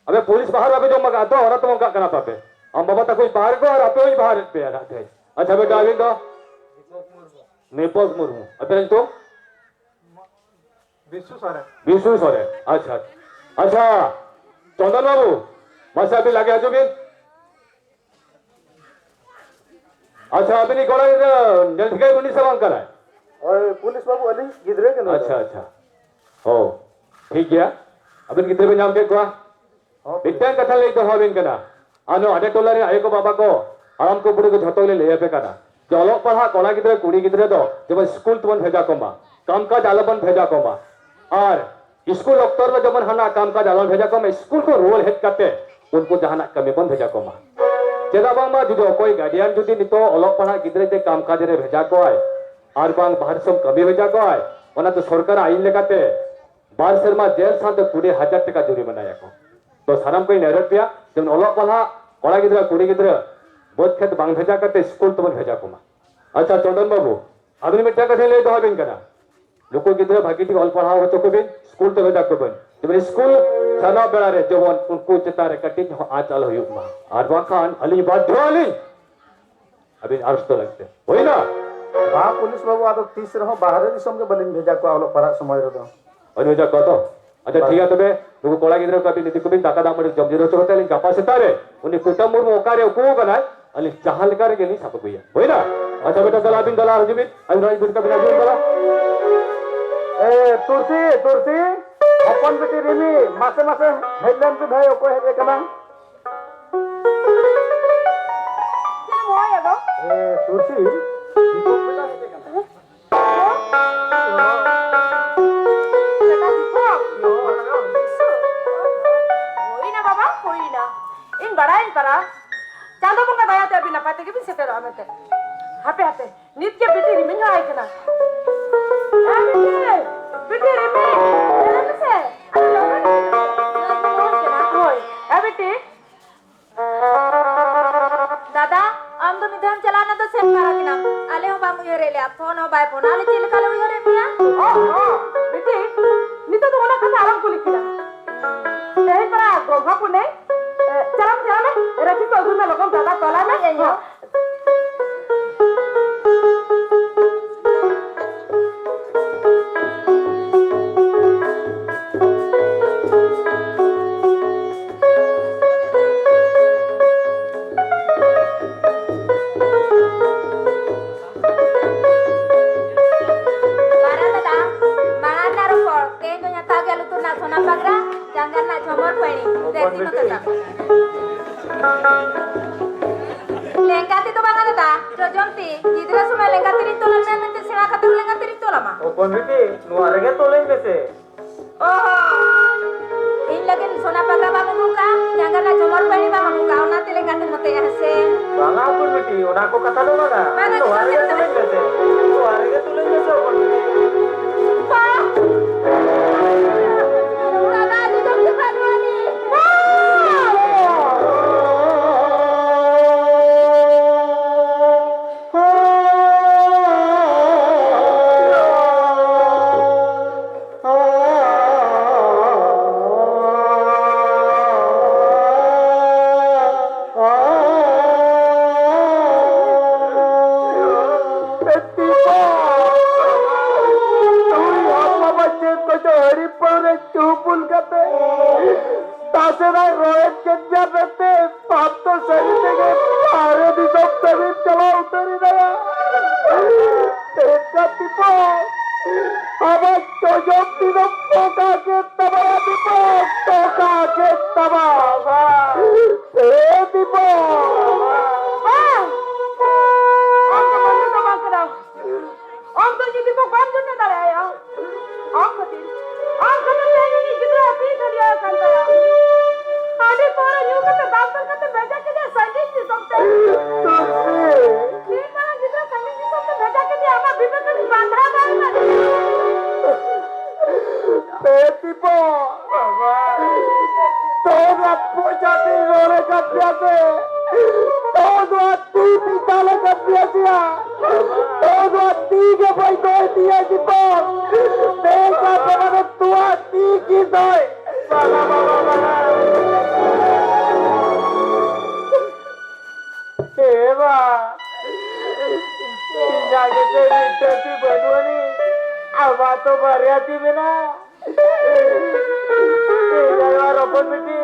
ᱟᱯᱮ ᱯᱩᱞᱤᱥ ᱯᱟᱦᱟᱨ ᱵᱟᱯᱮ ᱡᱚᱢ ᱟᱠᱟᱫ ᱛᱚ, ᱚᱱᱟ ᱛᱮ ᱚᱱᱠᱟᱜ ᱠᱟᱱᱟ ᱯᱟᱯᱮ᱾ ᱟᱢ ᱵᱟᱵᱟ ᱛᱟᱠᱚᱧ ᱯᱟᱦᱟᱨ ᱠᱚᱣᱟ ᱟᱨ ᱟᱯᱮ ᱦᱚᱸᱧ ᱯᱟᱦᱟᱨᱮᱫ ᱯᱮᱭᱟ ᱱᱟᱦᱟᱜ ᱛᱮᱦᱮᱧ᱾ ᱟᱪᱪᱷᱟ ᱵᱮᱴᱟ, ᱟᱹᱵᱤᱱ ᱫᱚ? ᱱᱤᱯᱚᱠ ᱢᱩᱨᱢᱩ᱾ ᱟᱯᱮ ᱧᱩᱛᱩᱢ? ᱵᱤᱥᱩ ᱥᱚᱨᱮᱱ᱾ ᱵᱤᱥᱩ ᱥᱚᱨᱮᱱ᱾ ᱟᱪᱪᱷᱟ, ᱟᱪᱪᱷᱟ᱾ ᱪᱚᱱᱫᱚᱱ ᱵᱟᱹᱵᱩ, ᱢᱟᱥᱮ ᱟᱹᱵᱤᱱ ᱞᱟᱜᱮ ᱦᱤᱡᱩᱜ ᱵᱤᱱ᱾ ᱟᱪᱪᱷᱟ, ᱟᱹᱵᱤᱱᱤᱡ ᱠᱚᱲᱟ ᱜᱤᱫᱽᱨᱟᱹ ᱧᱮᱞ ᱴᱷᱤᱠᱟᱹᱭ ᱩᱱᱤ ᱥᱮ ᱵᱟᱝ ᱠᱟᱱᱟᱭ? ᱦᱳᱭ, ᱯᱩᱞᱤᱥ ᱵᱟᱹᱵᱩ, ᱟᱹᱞᱤᱧ ᱜᱤᱫᱽᱨᱟᱹ ᱜᱮ ᱱᱩᱭ ᱫᱚ᱾ ᱟᱪᱪᱷᱟ, ᱟᱪᱪᱷᱟ᱾ ᱚ, ᱴᱷᱤᱠ ᱜᱮᱭᱟ᱾ ᱟᱹᱵᱤᱱ ᱜᱤᱫᱽᱨᱟᱹ ᱵᱤᱱ ᱧᱟᱢ ᱠᱮᱫ ᱠᱚᱣᱟ? ᱦᱚᱸ, ᱯᱩᱞᱤᱥ᱾ ᱢᱤᱫᱴᱟᱝ ᱠᱟᱛᱷᱟ ᱞᱟᱹᱭ ᱫᱚᱦᱚ ᱟᱹᱵᱤᱱ ᱠᱟᱱᱟ, ᱟᱨ ᱱᱚᱣᱟ ᱟᱰᱮ ᱴᱚᱞᱟ ᱨᱮ ᱟᱭᱳ ᱠᱚ ᱵᱟᱵᱟ ᱠᱚ, ᱦᱟᱲᱟᱢ ᱠᱚ ᱵᱩᱲᱦᱤ ᱠᱚ ᱡᱷᱚᱛᱚ ᱜᱮᱞᱮ ᱞᱟᱹᱭ ᱟᱯᱮ ᱠᱟᱱᱟ ᱡᱮ ᱚᱞᱚᱜ ᱯᱟᱲᱦᱟᱜ ᱠᱚᱲᱟ ᱜᱤᱫᱽᱨᱟᱹ ᱠᱩᱲᱤ ᱜᱤᱫᱽᱨᱟᱹ ᱫᱚ ᱡᱮᱢᱚᱱ ᱥᱠᱩᱞ ᱛᱮᱵᱚᱱ ᱵᱷᱮᱡᱟ ᱠᱚᱢᱟ᱾ ᱠᱟᱢᱠᱟᱡᱽ ᱟᱞᱚᱵᱚᱱ ᱵᱷᱮᱡᱟ ᱠᱚᱢᱟ᱾ ᱟᱨ ᱥᱠᱩᱞ ᱚᱠᱛᱚ ᱨᱮ ᱡᱮᱢᱚᱱ ᱦᱟᱱᱟ ᱠᱟᱢᱠᱟᱡᱽ ᱟᱞᱚᱵᱚᱱ ᱵᱷᱮᱡᱟ ᱠᱚᱢᱟ, ᱥᱠᱩᱞ ᱠᱷᱚᱱ ᱨᱩᱣᱟᱹᱲ ᱦᱮᱡ ᱠᱟᱛᱮ ᱩᱱᱠᱩ ᱡᱟᱦᱟᱱᱟᱜ ᱠᱟᱹᱢᱤ ᱵᱚᱱ ᱵᱷᱮᱡᱟ ᱠᱚᱢᱟ᱾ ᱪᱮᱫᱟᱜ ᱵᱟᱝᱢᱟ ᱡᱩᱫᱤ ᱚᱠᱚᱭ ᱜᱟᱨᱰᱤᱭᱟᱱ ᱡᱩᱫᱤ ᱱᱤᱛᱚᱜ ᱚᱞᱚᱜ ᱯᱟᱲᱦᱟᱜ ᱜᱤᱫᱽᱨᱟᱹ ᱡᱮ ᱠᱟᱢᱠᱟᱡᱽ ᱨᱮ ᱵᱷᱮᱡᱟ ᱠᱚᱣᱟᱭ ᱟᱨ ᱵᱟᱝ ᱵᱟᱦᱨᱮ ᱫᱤᱥᱚᱢ ᱠᱟᱹᱢᱤ ᱵᱷᱮᱡᱟ ᱠᱚᱣᱟᱭ, ᱚᱱᱟ ᱫᱚ ᱥᱚᱨᱠᱟᱨᱟᱜ ᱟᱹᱭᱤᱱ ᱞᱮᱠᱟᱛᱮ ᱵᱟᱨ ᱥᱮᱨᱢᱟ ᱡᱮᱞ ᱥᱟᱶᱛᱮ ᱠᱩᱲᱤ ᱦᱟᱡᱟᱨ ᱴᱟᱠᱟ ᱡᱩᱨᱤᱢᱟᱱᱟᱭᱟᱠᱚ᱾ ᱛᱚ ᱥᱟᱱᱟᱢ ᱠᱚᱧ ᱱᱮᱦᱚᱨᱮᱫ ᱯᱮᱭᱟ, ᱡᱮᱢᱚᱱ ᱚᱞᱚᱜ ᱯᱟᱲᱦᱟᱜ ᱠᱚᱲᱟ ᱜᱤᱫᱽᱨᱟᱹ ᱠᱩᱲᱤ ᱜᱤᱫᱽᱨᱟᱹ ᱵᱟᱹᱫᱽ ᱠᱷᱮᱛ ᱵᱟᱝ ᱵᱷᱮᱡᱟ ᱠᱟᱛᱮ ᱥᱠᱩᱞ ᱛᱮᱵᱚᱱ ᱵᱷᱮᱡᱟ ᱠᱚᱢᱟ᱾ ᱟᱪᱪᱷᱟ ᱪᱚᱱᱫᱚᱱ ᱵᱟᱹᱵᱩ, ᱟᱹᱵᱤᱱ ᱢᱤᱫᱴᱟᱝ ᱠᱟᱛᱷᱟᱧ ᱞᱟᱹᱭ ᱫᱚᱦᱚ ᱟᱵᱤᱱ ᱠᱟᱱᱟ, ᱱᱩᱠᱩ ᱜᱤᱫᱽᱨᱟᱹ ᱵᱷᱟᱹᱜᱤ ᱴᱷᱤᱠ ᱚᱞ ᱯᱟᱲᱦᱟᱣ ᱦᱚᱪᱚ ᱠᱚᱵᱤᱱ, ᱥᱠᱩᱞ ᱛᱮ ᱵᱷᱮᱡᱟ ᱠᱚᱵᱤᱱ, ᱡᱮᱢᱚᱱ ᱥᱠᱩᱞ ᱥᱮᱱᱚᱜ ᱵᱮᱲᱟ ᱨᱮ ᱡᱮᱢᱚᱱ ᱩᱱᱠᱩ ᱪᱮᱛᱟᱱ ᱨᱮ ᱠᱟᱹᱴᱤᱡ ᱦᱚᱸ ᱟᱸᱪ ᱟᱞᱚ ᱦᱩᱭᱩᱜ ᱢᱟ, ᱟᱨ ᱵᱟᱝᱠᱷᱟᱱ ᱟᱹᱞᱤᱧ ᱵᱟᱫᱽᱫᱷᱚ ᱟᱹᱞᱤᱧ ᱟᱹᱵᱤᱱ ᱟᱨᱮᱥᱴ ᱞᱟᱹᱜᱤᱫ ᱛᱮ᱾ ᱦᱩᱭᱱᱟ? ᱵᱟᱝ ᱯᱩᱞᱤᱥ ᱵᱟᱹᱵᱩ, ᱟᱫᱚ ᱛᱤᱥ ᱨᱮᱦᱚᱸ ᱵᱟᱦᱨᱮ ᱫᱤᱥᱚᱢ ᱜᱮ ᱵᱟᱹᱞᱤᱧ ᱵᱷᱮᱡᱟ ᱠᱚᱣᱟ ᱚᱞᱚᱜ ᱯᱟᱲᱦᱟᱜ ᱥᱚᱢᱚᱭ ᱨᱮᱫᱚ᱾ ᱵᱟᱹᱞᱤᱧ ᱵᱷᱮᱡᱟ ᱠᱚᱣᱟ ᱛᱚ? ᱟᱪᱪᱷᱟ, ᱵᱟᱝ᱾ ᱴᱷᱤᱠ ᱜᱮᱭᱟ, ᱛᱚᱵᱮ ᱱᱩᱠᱩ ᱠᱚᱲᱟ ᱜᱤᱫᱽᱨᱟᱹ ᱠᱚ ᱟᱹᱵᱤᱱ ᱤᱫᱤ ᱠᱚᱵᱤᱱ, ᱫᱟᱠᱟ ᱫᱟᱜ ᱢᱟᱹᱰᱤ ᱡᱚᱢ ᱡᱤᱨᱟᱹ ᱦᱚᱪᱚ ᱠᱟᱛᱮ ᱟᱹᱞᱤᱧ ᱜᱟᱯᱟ ᱥᱮᱛᱟᱜ ᱨᱮ ᱩᱱᱤ ᱠᱩᱴᱟᱹᱢ ᱢᱩᱨᱢᱩ ᱚᱠᱟᱨᱮ ᱩᱠᱩ ᱟᱠᱟᱱᱟᱭ, ᱟᱹᱞᱤᱧ ᱡᱟᱦᱟᱸ ᱞᱮᱠᱟ ᱨᱮᱜᱮ ᱞᱤᱧ ᱥᱟᱵ ᱟᱹᱜᱩᱭᱟ᱾ ᱦᱩᱭᱱᱟ? ᱟᱪᱪᱷᱟ, ᱵᱮᱴᱟ, ᱛᱟᱦᱞᱮ ᱟᱹᱵᱤᱱ ᱫᱮᱞᱟ ᱦᱤᱡᱩᱜ ᱵᱤᱱ, ᱟᱹᱵᱤᱱ ᱨᱚᱲ ᱵᱤᱱ ᱠᱟᱹᱢᱤ ᱦᱤᱡᱩᱜ ᱵᱤᱱ ᱫᱮᱞᱟ᱾ ᱮ, ᱛᱩᱨᱥᱤ, ᱛᱩᱨᱥᱤ, ᱦᱚᱯᱚᱱ ᱵᱤᱴᱤ ᱨᱤᱢᱤ, ᱢᱟᱥᱮ, ᱢᱟᱥᱮ ᱦᱮᱡ ᱞᱮᱱ ᱯᱮ ᱵᱷᱟᱹᱭ, ᱚᱠᱚᱭ ᱦᱮᱡ ᱟᱠᱟᱱᱟ? ᱪᱮᱫ ᱮᱢ ᱦᱚᱦᱚᱭᱟ ᱜᱚ? ᱮ, ᱛᱩᱨᱥᱤ, ᱫᱤᱠᱩ ᱵᱮᱴᱟ ᱦᱮᱡ ᱟᱠᱟᱱᱟ᱾ ᱵᱮᱴᱟ ᱫᱤᱠᱩ? ᱦᱩᱭᱱᱟ ᱵᱟᱵᱟ, ᱦᱩᱭᱱᱟ᱾ ᱤᱧ ᱵᱟᱲᱟᱭᱟᱹᱧ ᱯᱟᱨᱟ᱾ ᱪᱟᱸᱫᱚ ᱵᱚᱸᱜᱟ ᱫᱟᱭᱟᱛᱮ ᱟᱹᱵᱤᱱ ᱱᱟᱯᱟᱭ ᱛᱮᱜᱮ ᱵᱤᱱ ᱥᱮᱴᱮᱨᱚᱜᱼᱟ ᱢᱮᱱᱛᱮ᱾ ᱦᱟᱯᱮ, ᱦᱟᱯᱮ, ᱱᱤᱛ ᱜᱮ ᱵᱤᱴᱤ ᱨᱤᱢᱤᱧ ᱦᱚᱦᱚ ᱟᱭ ᱠᱟᱱᱟ᱾ ᱮ ᱵᱤᱴᱤ, ᱵᱤᱴᱤ ᱨᱤᱢᱤ, ᱧᱮᱞ ᱢᱮᱥᱮ, ᱟᱹᱰᱤ ᱞᱚᱜᱚᱱ ᱦᱳᱭ, ᱮ ᱵᱤᱴᱤ, ᱫᱟᱫᱟ, ᱟᱢ ᱫᱚ ᱢᱤᱫ ᱫᱷᱟᱣ ᱮᱢ ᱪᱟᱞᱟᱣ ᱮᱱᱟ ᱫᱚ ᱥᱮᱱ ᱯᱟᱨᱟ ᱠᱮᱱᱟᱢ᱾ ᱟᱞᱮ ᱦᱚᱸ ᱵᱟᱢ ᱩᱭᱦᱟᱹᱨᱮᱫ ᱞᱮᱭᱟ, ᱯᱷᱳᱱ ᱦᱚᱸ ᱵᱟᱭ ᱯᱷᱳᱱᱟ᱾ ᱟᱞᱮ ᱪᱮᱫ ᱞᱮᱠᱟ ᱞᱮ ᱩᱭᱦᱟᱹᱨᱮᱫ ᱢᱮᱭᱟ? ᱚ, ᱚ, ᱵᱤᱴᱤ, ᱱᱤᱛᱚᱜ ᱫᱚ ᱚᱱᱟ ᱠᱟᱛᱷᱟ ᱟᱞᱚᱢ ᱠᱩᱞᱤ ᱠᱤᱱᱟ᱾ ᱛᱮᱦᱮᱧ ᱯᱟᱨᱟ ᱜᱚᱢᱦᱟ ᱯᱩᱱᱟᱹᱭ, ᱮ, ᱪᱟᱞᱟᱜ ᱢᱮ, ᱪᱟᱞᱟᱜ ᱢᱮ, ᱨᱟᱹᱠᱷᱤ ᱠᱚ ᱟᱹᱜᱩᱭ ᱢᱮ, ᱞᱚᱜᱚᱱ ᱫᱟᱫᱟ ᱛᱚᱞᱟᱭ ᱢᱮ᱾ ᱦᱮᱸ, ᱦᱮᱸ᱾ ᱢᱟᱨᱟᱝ ᱫᱟᱫᱟ, ᱢᱟᱲᱟᱝ ᱨᱮᱱᱟᱜ ᱨᱚᱯᱚᱲ, ᱛᱮᱦᱮᱧ ᱫᱚᱧ ᱦᱟᱛᱟᱣ ᱜᱮᱭᱟ ᱞᱩᱛᱩᱨ ᱨᱮᱱᱟᱜ ᱥᱚᱱᱟ ᱯᱟᱜᱽᱨᱟ, ᱡᱟᱸᱜᱟ ᱨᱮᱱᱟᱜ ᱡᱷᱚᱢᱚᱨ ᱯᱟᱹᱲᱤ, ᱫᱮᱥᱤ ᱱᱚᱛᱮ ᱛᱟᱢ᱾ ᱞᱮᱸᱜᱟ ᱛᱤ ᱫᱚ ᱵᱟᱝᱟ ᱫᱟᱫᱟ, ᱡᱚᱡᱚᱢ ᱛᱤ᱾ ᱜᱤᱫᱽᱨᱟᱹ ᱥᱚᱢᱚᱭ ᱞᱮᱸᱜᱟ ᱛᱤᱨᱤᱧ ᱛᱚᱞ ᱟᱢ ᱢᱮᱱᱛᱮ ᱥᱮᱬᱟ ᱠᱟᱛᱮ ᱦᱚᱸ ᱞᱮᱸᱜᱟ ᱛᱤᱨᱤᱧ ᱛᱚᱞ ᱟᱢᱟ᱾ ᱦᱚᱯᱚᱱ ᱵᱤᱴᱤ, ᱱᱚᱣᱟ ᱨᱮᱜᱮ ᱛᱚᱞᱟᱹᱧ ᱢᱮᱥᱮ᱾ ᱚ, ᱤᱧ ᱞᱟᱹᱜᱤᱫ ᱥᱚᱱᱟ ᱯᱟᱜᱟ ᱵᱟᱢ ᱟᱹᱜᱩ ᱠᱟᱜᱼᱟ, ᱡᱟᱸᱜᱟ ᱨᱮᱱᱟᱜ ᱡᱷᱚᱢᱚᱨ ᱯᱟᱹᱲᱤ ᱵᱟᱢ ᱟᱹᱜᱩ ᱠᱟᱜᱼᱟ, ᱚᱱᱟ ᱛᱮᱞᱮ ᱜᱟᱛᱮ ᱢᱚᱛᱮᱜᱼᱟ ᱦᱮᱸ ᱥᱮ? ᱵᱟᱝᱟ ᱦᱚᱯᱚᱱ ᱵᱤᱴᱤ, ᱚᱱᱟ ᱠᱚ ᱠᱟᱛᱷᱟ ᱫᱚ ᱵᱟᱝᱟ᱾ ᱵᱟᱝᱟ, ᱱᱚᱣᱟ ᱨᱮᱜᱮ ᱛᱚᱞᱟᱹᱧ ᱢᱮᱥᱮ᱾ ᱱᱚᱣᱟ ᱨᱮᱜᱮ ᱛᱚᱞᱟᱹᱧ ᱢᱮᱥᱮ ᱦᱚᱯᱚᱱ ᱵᱤᱴᱤ᱾ ᱵᱟ! ᱚᱱᱟ ᱫᱚ ᱟᱹᱰᱤ ᱫᱚᱢ ᱪᱮᱯᱟᱜ ᱱᱚᱣᱟ ᱫᱚ᱾ ᱵᱟ! ᱦᱟᱹᱨᱤ ᱯᱟᱹᱣᱨᱟᱹ ᱪᱩᱯᱩᱞ ᱠᱟᱛᱮ ᱛᱟᱥᱮᱱᱟᱭ ᱨᱚᱲᱮᱫ ᱠᱮᱫ ᱢᱮᱭᱟ ᱢᱮᱱᱛᱮ ᱟᱢ ᱫᱚ ᱥᱟᱹᱨᱤ ᱛᱮᱜᱮ ᱵᱟᱦᱨᱮ ᱫᱤᱥᱚᱢ ᱠᱟᱹᱢᱤᱢ ᱪᱟᱞᱟᱣ ᱩᱛᱟᱹᱨ ᱮᱱᱟᱭᱟ᱾ ᱮᱱᱠᱷᱟᱱ ᱫᱤᱯᱚ, ᱟᱢᱟᱜ ᱡᱚᱡᱚᱢ ᱛᱤ ᱫᱚ ᱯᱚᱠᱟ ᱠᱮᱫ ᱛᱟᱢᱟ ᱫᱤᱯᱚ, ᱯᱚᱠᱟ ᱠᱮᱫ ᱛᱟᱢᱟ᱾ ᱮ ᱫᱤᱯᱚ᱾ ᱵᱟᱝ! ᱟᱢ ᱫᱚ ᱵᱟᱹᱧ ᱢᱮᱛᱟᱢᱟ ᱠᱟᱱᱟ᱾ ᱟᱢ ᱫᱚ ᱡᱩᱫᱤ ᱠᱚ ᱵᱟᱢ ᱡᱚᱴᱮᱫ ᱫᱟᱲᱮᱭᱟᱭᱟ, ᱟᱢ ᱠᱷᱟᱹᱛᱤᱨ, ᱟᱢ ᱠᱷᱟᱹᱛᱤᱨ ᱛᱮᱦᱮᱧ ᱩᱱᱤ ᱜᱤᱫᱽᱨᱟᱹ ᱟᱹᱛᱤᱧ ᱠᱷᱟᱹᱞᱤᱭᱟ ᱟᱠᱟᱱ ᱛᱟᱭᱟ᱾ ᱦᱟᱺᱰᱤ ᱯᱟᱹᱣᱨᱟᱹ ᱧᱩ ᱠᱟᱛᱮ ᱫᱟᱞ ᱛᱚᱞ ᱠᱟᱛᱮ ᱵᱷᱮᱡᱟ ᱠᱮᱫᱮᱭᱟ ᱥᱟᱺᱜᱤᱧ ᱫᱤᱥᱚᱢ ᱛᱮ᱾ ᱛᱩᱞᱥᱤ᱾ ᱛᱤᱱ ᱢᱟᱨᱟᱝ ᱜᱤᱫᱽᱨᱟᱹ ᱥᱟᱺᱜᱤᱧ ᱫᱤᱥᱚᱢ ᱛᱮ ᱵᱷᱮᱡᱟ ᱠᱮᱫᱮᱭᱟ, ᱟᱢᱟᱜ ᱵᱤᱵᱮᱠ ᱟᱹᱰᱤ ᱵᱟᱸᱫᱷᱟ ᱵᱟᱭ ᱢᱟᱱᱟᱣᱟ᱾ ᱮ ᱫᱤᱯᱚ, ᱛᱚ ᱱᱚᱣᱟ ᱯᱚᱭᱥᱟ ᱛᱤᱧ ᱨᱚᱲ ᱟᱠᱟᱫ ᱯᱮᱭᱟ ᱥᱮ? ᱛᱚ ᱱᱚᱣᱟ ᱛᱤ ᱯᱤᱥᱟᱞ ᱟᱠᱟᱫ ᱯᱮᱭᱟ ᱥᱮᱭᱟ? ᱛᱚ ᱱᱚᱣᱟ ᱛᱤ ᱜᱮ ᱵᱟᱹᱧ ᱫᱚᱦᱚᱭ ᱛᱤᱧᱟ ᱫᱤᱯᱚ᱾ ᱛᱮᱦᱮᱧ ᱠᱷᱚᱱ ᱫᱚ ᱢᱟᱱᱮ ᱛᱚᱣᱟ ᱛᱤ ᱜᱮ ᱫᱚᱦᱚᱭ᱾ ᱵᱟᱵᱟ, ᱵᱟᱵᱟ, ᱵᱟᱵᱟ᱾ ᱮ ᱵᱟ, ᱤᱧᱟᱜ ᱜᱮᱥᱮ ᱢᱤᱫᱴᱟᱝ ᱛᱤ ᱵᱟᱹᱱᱩᱜ ᱟᱹᱱᱤᱡ, ᱟᱢᱟᱜ ᱛᱚ ᱵᱟᱨᱭᱟ ᱛᱤ ᱢᱮᱱᱟᱜᱼᱟ᱾ ᱮ ᱡᱟᱭᱦᱳᱠ, ᱦᱚᱯᱚᱱ ᱵᱤᱴᱤ,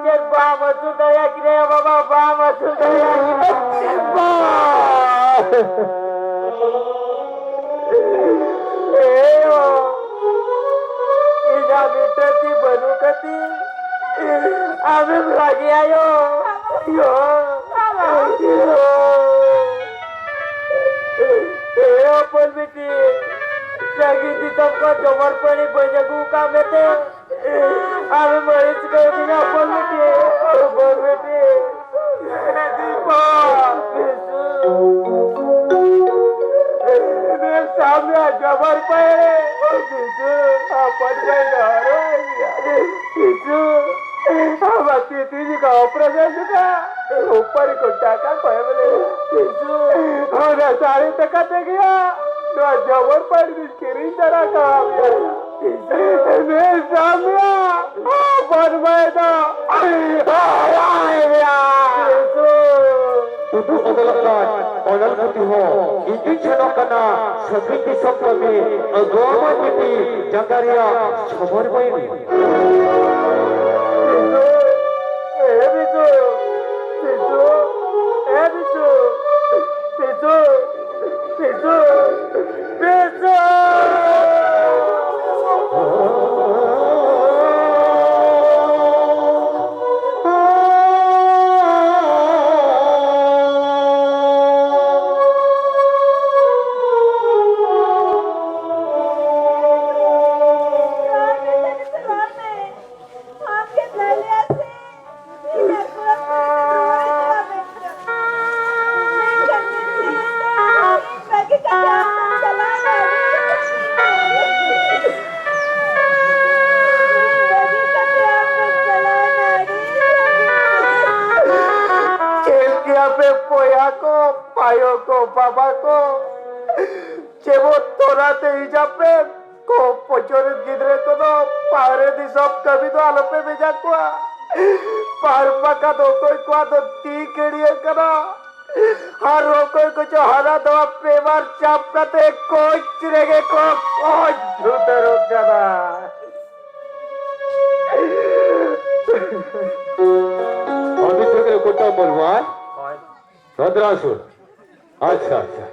ᱪᱮᱫ ᱵᱟᱢ ᱟᱹᱥᱩᱞ ᱫᱟᱲᱮᱭᱟᱠᱤᱱᱟ ᱭᱟ ᱵᱟᱵᱟ, ᱵᱟᱢ ᱟᱹᱥᱩᱞ ᱫᱟᱲᱮᱭᱟᱠᱤᱱᱟ᱾ ᱵᱟ! ᱮ ᱭᱳ, ᱤᱧᱟᱜ ᱢᱤᱫᱴᱟᱝ ᱛᱤ ᱵᱟᱹᱱᱩᱜ ᱠᱷᱟᱹᱛᱤᱨ ᱟᱢᱮᱢ ᱨᱟᱹᱜᱤ ᱟᱭᱳ᱾ ᱭᱳ᱾ ᱭᱳ᱾ ᱮ ᱦᱚᱯᱚᱱ ᱵᱤᱴᱤ, ᱥᱟᱺᱜᱤᱧ ᱫᱤᱥᱚᱢ ᱠᱷᱚᱱ ᱡᱚᱵᱚᱨ ᱯᱟᱹᱲᱤ ᱵᱟᱹᱧ ᱟᱹᱜᱩ ᱟᱠᱟᱫ ᱢᱮᱛᱮ ᱟᱢᱮᱢ ᱟᱹᱲᱤᱥ ᱠᱟᱹᱣᱫᱤᱧᱟ, ᱦᱚᱯᱚᱱ ᱵᱤᱴᱤ, ᱦᱚᱯᱚᱱ ᱵᱤᱴᱤ᱾ ᱮ ᱫᱤᱯᱟ᱾ ᱵᱤᱥᱩ᱾ ᱱᱩᱭ ᱥᱟᱢᱱᱟ ᱡᱚᱵᱚᱨ ᱯᱟᱹᱲᱤ᱾ ᱵᱤᱥᱩ, ᱦᱚᱯᱚᱱ ᱵᱟᱹᱧ ᱫᱚᱦᱚ ᱨᱩᱣᱟᱹᱲ ᱢᱮᱭᱟ᱾ ᱵᱤᱥᱩ, ᱟᱢᱟᱜ ᱛᱤ ᱛᱤ ᱡᱚᱠᱷᱟ operation ᱡᱚᱠᱷᱟ ᱩᱯᱟᱹᱨᱤ ᱠᱚ ᱴᱟᱠᱟ ᱠᱚ ᱮᱢ ᱞᱮᱭᱟ᱾ ᱵᱤᱥᱩ, ᱚᱱᱟ ᱥᱟᱹᱲᱤ ᱴᱟᱠᱟ ᱛᱮᱜᱮ ᱱᱚᱣᱟ ᱡᱚᱵᱚᱨ ᱯᱟᱹᱲᱤ ᱫᱚᱧ ᱠᱤᱨᱤᱧ ᱫᱟᱨᱟ ᱠᱟᱣᱟ ᱢᱮᱭᱟ᱾ ᱵᱤᱥᱩ, ᱱᱩᱭ ᱥᱟᱢᱱᱟ ᱵᱚᱱ ᱢᱟᱹᱭ ᱫᱚ ᱦᱟᱨᱟᱭ ᱢᱮᱭᱟ᱾ ᱵᱤᱥᱩ᱾ ᱩᱫᱩᱜ ᱵᱚᱫᱚᱞᱚᱜ ᱠᱟᱱ ᱚᱱᱚᱞ ᱯᱩᱛᱷᱤ ᱦᱚᱸ ᱤᱧ ᱫᱩᱧ ᱥᱮᱱᱚᱜ ᱠᱟᱱᱟ ᱥᱟᱹᱜᱤᱧ ᱫᱤᱥᱚᱢ ᱠᱟᱹᱢᱤ, ᱟᱹᱜᱩᱣᱟᱢᱟ ᱵᱤᱴᱤ ᱡᱟᱸᱜᱟ ᱨᱮᱭᱟᱜ ᱪᱷᱚᱵᱚᱨ ᱵᱟᱹᱧ᱾ ᱵᱤᱥᱩ, ᱮ ᱵᱤᱥᱩ, ᱵᱤᱥᱩ, ᱮ ᱵᱤᱥᱩ, ᱵᱤᱥᱩ, ᱵᱤᱥᱩ, ᱵᱤᱥᱩ᱾ ᱪᱮᱫ ᱜᱮᱭᱟ ᱯᱮ ᱵᱚᱭᱦᱟ ᱠᱚ, ᱯᱟᱭᱚ ᱠᱚ, ᱵᱟᱵᱟ ᱠᱚ, ᱡᱮᱢᱚᱱ ᱛᱚᱨᱟ ᱛᱮ ᱦᱤᱡᱟᱯᱮ ᱠᱚ ᱯᱚᱪᱚᱨᱤᱛ ᱜᱤᱫᱽᱨᱟᱹ ᱠᱚᱫᱚ ᱵᱟᱦᱨᱮ ᱫᱤᱥᱚᱢ ᱠᱟᱹᱢᱤ ᱫᱚ ᱟᱞᱚᱯᱮ ᱵᱷᱮᱡᱟ ᱠᱚᱣᱟ᱾ ᱵᱟᱨ ᱵᱟᱠᱷᱟᱱ ᱚᱠᱚᱭ ᱠᱚᱣᱟᱜ ᱫᱚ ᱛᱤ ᱠᱟᱹᱲᱤᱭᱟᱹ ᱠᱟᱱᱟ᱾ ᱟᱨ ᱚᱠᱚᱭ ᱠᱚᱪᱚ ᱦᱟᱱᱟ ᱫᱚ ᱯᱮ ᱵᱟᱨ ᱪᱟᱯ ᱠᱟᱛᱮ ᱠᱳᱪ ᱨᱮᱜᱮ ᱠᱚ ᱠᱳᱪ ᱩᱛᱟᱹᱨᱚᱜ ᱠᱟᱱᱟ᱾ ᱚᱵᱷᱤᱡᱳᱜᱽ ᱨᱮ ᱠᱳᱴᱟ ᱵᱚᱞᱣᱟᱱ᱾ ᱦᱳᱭ᱾ ᱵᱷᱚᱫᱨᱟᱥᱩᱨ᱾ ᱟᱪᱪᱷᱟ, ᱟᱪᱪᱷᱟ᱾